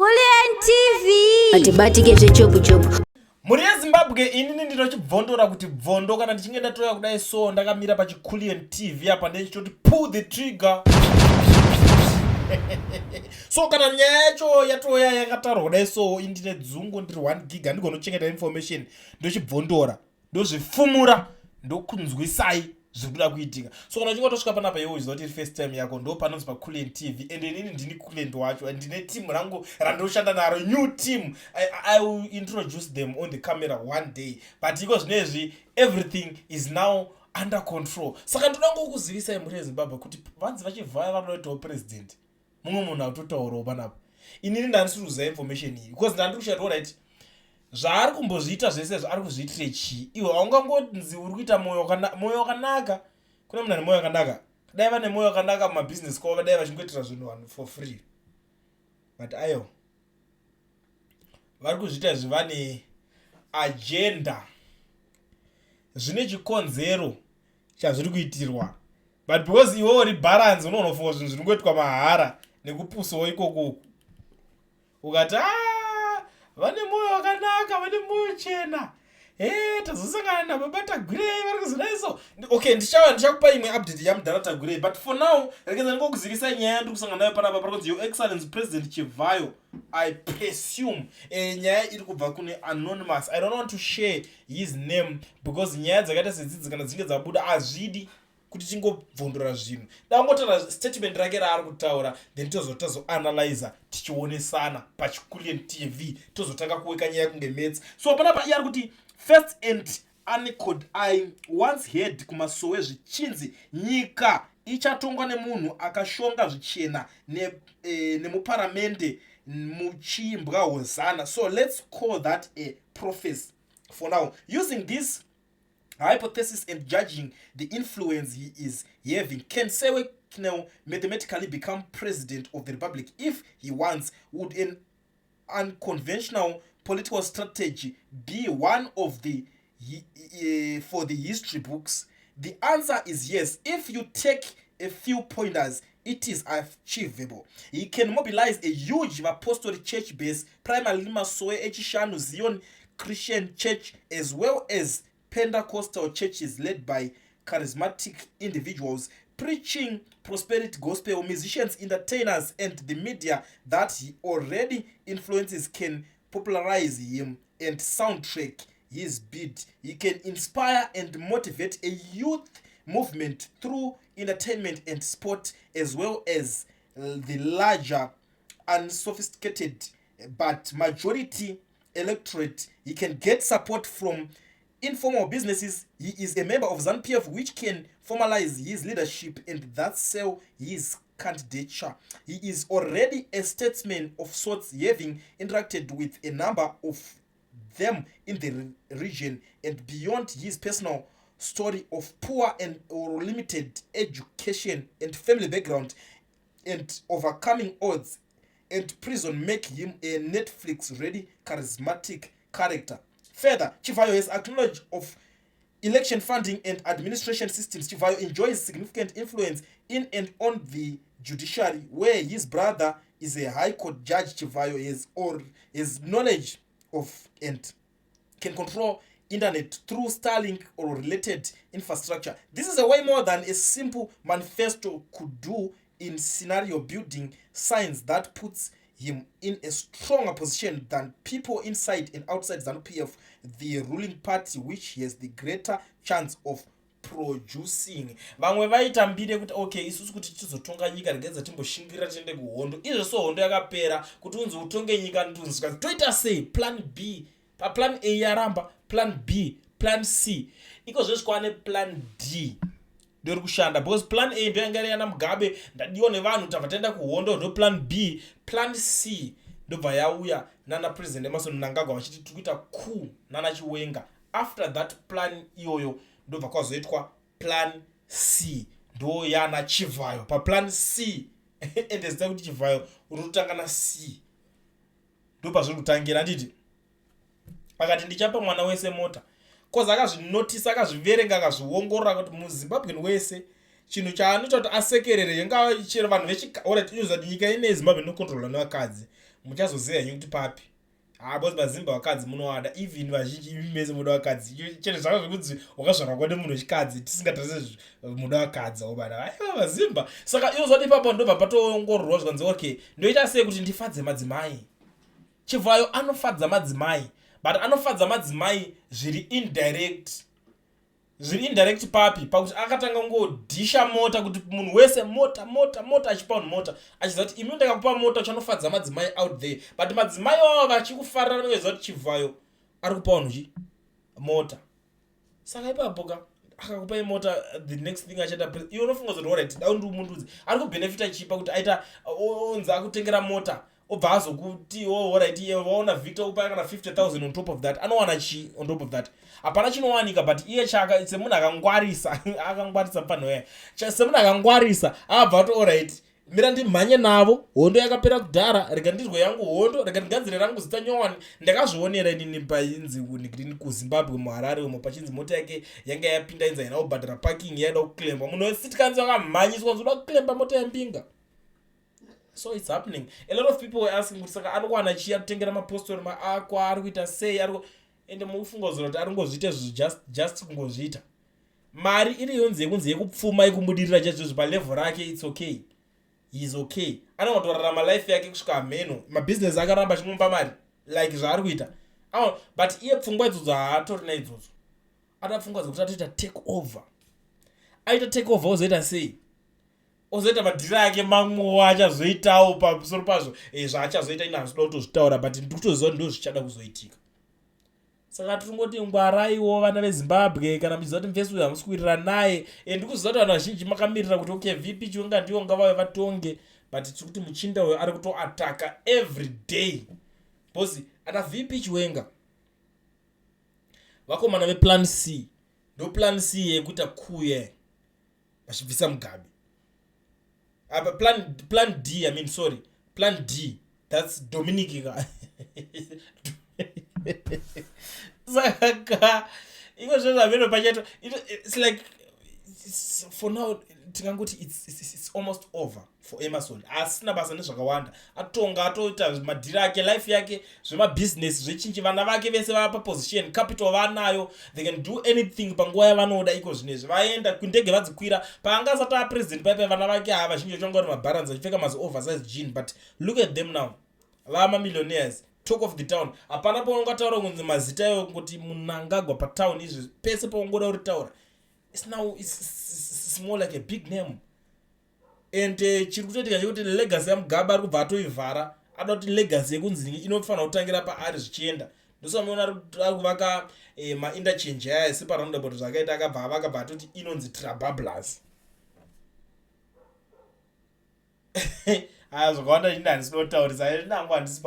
Kulliant TV. Atibatike zvechopu chopu. Mhuri yeZimbabwe, inini ndinochibvondora kuti bvondo kana ndichinge ndatoya kudai. So ndakamira pachiCullian TV apa, ndechitoti pull the trigger. So kana nyaya yacho yatoya yakatarwa kudai, so indine dzungu, ndiri 1 gig, handigonochengeta information. Ndochibvondora, ndozvifumura, ndokunzwisai zviri kuda kuitika. So kana uchinge watosvika panapa, iwe uchiziva kuti iri first time yako, ndo panonzi paCullian TV, and inini ndini Cullian wacho, and ndine team rangu randoshanda naro, new team. I will introduce them on the camera one day, but iko zvinezvi everything is now under control. Saka ndoda ngokuzivisai, mhuri yeZimbabwe, kuti vanzi vaChivhayo vanoitawo president. Mumwe munhu akutotaurawo panapa. Inini ndandisiri kuziva information iyi because ndandiri kushati, alright, zvaari kumbozviita zvese zvaari kuzviitire chii? Iwe haungangonzi uri kuita mwoyo wakanaka. Kune munhu ane mwoyo wakanaka? Dai vane mwoyo wakanaka mumabhizinesi kwavo, dai vachingoitira zvinhu vanhu for free. But aiwa, vari kuzviita izvi vane agenda, zvine chikonzero chazviri kuitirwa. But because iwe uri balance, unonofunga zvinhu zviri kungoitwa mahara nekupusawo ikoko, ukati a ah, vane mwoyo wakanaka, vane mwoyo chena. E, tazosangana nababa Tagwirei, vari kuzodai. So okay, ndichakupa imwe update yamudhara Tagwirei, but for now regedza ndingokuzivisai nyaya yandiri kusangana nayo panapa. Pari kunzi, "Your Excellence President Chivhayo." I presume nyaya iri kubva kune anonymous. I don't want to share his name because nyaya dzakaita sedzidzi kana dzinge dzabuda, hazvidi kuti tingobvondora zvinhu. Dangotaura statement rake raari kutaura, then tozoanalyza tichionesana pachiCullian TV, tozotanga kuweka nyaya kunge maths. So panapa iye ari kuti, "First and anecdote, I once heard kumasowe zvichinzi nyika ichatongwa nemunhu akashonga zvichena nemuparamende muchiimbwa hosana. So let's call that a prophecy for now. Using this hypothesis and judging the influence he is having, can Sir Wicknell mathematically become president of the republic if he wants? Would an unconventional political strategy be one of the for the history books? The answer is yes. If you take a few pointers, it is achievable. He can mobilize a huge apostolic church base, primarily Masowe eChishanu, Zion Christian Church, as well as Pentecostal churches led by charismatic individuals preaching prosperity gospel. Musicians, entertainers and the media that he already influences can popularize him and soundtrack his bid. He can inspire and motivate a youth movement through entertainment and sport, as well as the larger, unsophisticated but majority electorate. He can get support from informal businesses. He is a member of ZANU-PF, which can formalize his leadership and that sell his candidature. He is already a statesman of sorts, having interacted with a number of them in the region and beyond. His personal story of poor and or limited education and family background and overcoming odds and prison make him a Netflix ready charismatic character. Further, Chivayo has acknowledged of election funding and administration systems. Chivayo enjoys significant influence in and on the judiciary, where his brother is a high court judge. Chivayo has or has knowledge of and can control internet through Starlink or related infrastructure. This is a way more than a simple manifesto could do in scenario building science that puts him in a stronger position than people inside and outside ZANU-PF, the ruling party, which has the greater chance of producing." Vamwe vaita mbiri yekuti okay, isusu kuti tizotonga nyika, regedza timboshingirira, tiende kuhondo. Izvo so hondo yakapera, kuti unzi utonge nyika, ndunzika toita sei? Plan B, paplan A yaramba, plan B, plan C, iko zvezvi kwane plan D ndori kushanda, because plan A ndo yanga iri yana Mugabe, ndadiwa nevanhu, tabva taenda kuhondo, ndo plan B. Plan C ndobva yauya nana President Emmerson Mnangagwa vachiti tiri kuita coup nana Chiwenga. After that plan iyoyo, ndobva kwazoitwa plan C, ndo yana Chivhayo paplan C. Ende zita kuti Chivhayo uri kutanga na C, ndo pazviri kutangira. Handiti akati ndichapa mwana wese mota? 'Cause akazvinotisa, akazviverenga, akazviongorora kuti muZimbabwen wese chinhu chaanoita kuti asekerere ingava chero vanhu vechiorit. Inoziva kuti nyika ine Zimbabwe inokontrolwa nevakadzi. Muchazoziva henyu kuti papi. Haa because mazimba vakadzi munovada even vazhinji imi mese munoda vakadzi chero zvaka zvekunzi wakazvarwa kwene munhu wechikadzi tisingatarise munoda vakadzi avo bana aiwa mazimba. Saka iwo zvati ipapo ndobva patoongororwa zvikanzi okay ndoita sei kuti ndifadze madzimai. Chivhayo anofadza madzimai but anofadza madzimai zviri indirect. Zviri indirect papi? Pakuti akatanga kungodhisha mota kuti munhu wese mota mota mota achipa vanhu mota achiziva kuti imi ndakakupa mota uchanofadza madzimai out there but madzimai wavo vachikufarira vanenge vachiziva kuti Chivhayo ari kupa vanhu chi mota. Saka ipapo ka akakupai mota the next thing achaita iwe unofunga kuti alright dai ndimundudze ari kubenefita chipa kuti aita onzi akutengera mota obva azokuti oh, alright iye waona Victor upa kana 50000 on top of that anowana chii on top of that hapana chinowanika but iye chaka semunhu akangwarisa akangwarisa mfanho yaye semunhu akangwarisa akabva ato alright mira ndimhanye navo hondo yakapera kudhara rega ndirwe yangu hondo rega ndigadzire rangu zita nyowani ndakazvionera inini painzi green kuzimbabwe muharare umo pachinzi mota yake yanga yapinda inzi haina kubhadhara parking yaida kuclembwa munhu wesitkanzi wakamhanyiswa nzi uda kuclemba mota yambinga so it's happening a lot of people were asking kuti saka anowana chii arikutengera mapostori maakwa ari kuita sei ari ende mukufunga kuzora kuti ari kungozviita izvozvo just, just kungozviita mari iri yonzi yekunzi yekupfuma yekumudirira chaizvozvo palevel rake its okay heis okay anongotorarama life yake kusvika hameno mabhizinesi akaramba achimupa mari like zvaari kuita but iye pfungwa idzodzo haatorina idzodzo ada pfungwa dzekuti atoita take over aita take over ozoita sei ozoita madhiri ake mamwewo achazoitawo pamusoro pazvo eh, zvaachazoita ini handisida kutozvitaura but ndiri kutoziva kuti ndo zvichada kuzoitika saka tirikungoti ngwaraiwo vana vezimbabwe kana muchiziva kuti mufesi uyu hamusi kuwirira naye eh, ndiri kuziva kuti vanhu vazhinji makamirira kuti okay vp chiwenga ndiwo ngavauye vatonge but tiri kuti muchinda uyu ari kutoataka every day because ana vp chiwenga vakomana veplan c ndo plan c yekuita kuye vachibvisa mugabe apa plan, plan d i mean sorry plan d thats dominic ka saka iko zvo zvameno pachaito its like it's, for now tingangoti it's, it's, it's almost over for emerson asina basa nezvakawanda atonga atoita madhiri ake life yake zvemabhizinesi zvechinji vana vake vese vava paposition capital vanayo they can do anything panguva yavanoda iko zvinezvi vaenda kundege vadzikwira paanga asati apresident paipai vana vake ava vazhinji vacho vanga vari mabarans vachipfeka mazi oversize jean but look at them now vava mamillionaires talk of the town hapana paungataura kunzi mazita iwo kungoti munangagwa patown izvi pese paungoda uritaura it's now it's, it's, it's more like a big name and eh, chiri kutoitika chekuti legacy yamugabe ari kubva atoivhara ada kuti legacy yekunzi inofanira kutangira paari zvichienda ndosamuona ari kuvaka eh, mainterchange aya separoundabout zvakaita akabva avaka bva atoti inonzi trabablas aya zvakawanda chini handisi dotaurisa inangu handisi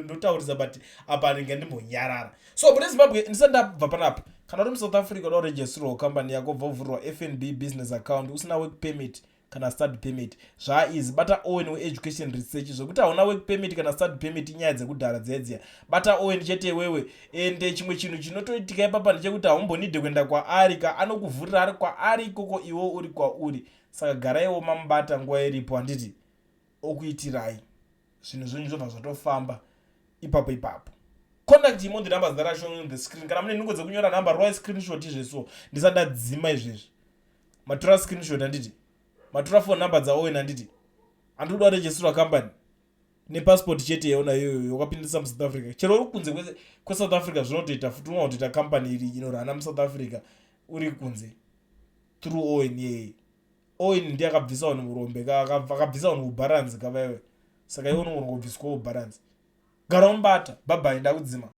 ndotaurisa but apa ndinge ndimbonyarara so mune zimbabwe ndisati ndabva panapa kana uri musouth africa uda kuregisterwa company yako bva uvhurirwa fnb business account usina work permit kana study permit zvaizi bata owen weeducation research zvekuti hauna work permit kana study permit inyaya dzekudhara dziya dziya bata owen chete iwewe ende chimwe chinhu chinotoitika ipapa ndechekuti haumbonide kuenda kwaari ka anokuvhurira ari kwaari ikoko iwe uri kwauri saka garaiwo mamubata nguva iripo handiti okuitirai zvinhu zvenyu zvobva zvatofamba ipapo ipapo contact him on the numbers that are showing on the screen kana mune nungo dzekunyora number rovai screenshot izveso ndisati ndadzima izvezvi matora screenshot handiti matora phone number dzaowen handiti handikuda kuregisterwa company nepassport chete yaona iyoyo wakapindisa musouth africa chero uri kunze kwesouth africa zvinotoita futi unogona kutoita company iri inorana musouth africa uri kunze through owen iyeye Owen ndiye akabvisa vanhu murombe akabvisa vanhu kubharanzi kavaiwe saka iwe unogona kubviswawo bharanzi gara umbata bhabhai ndakudzima.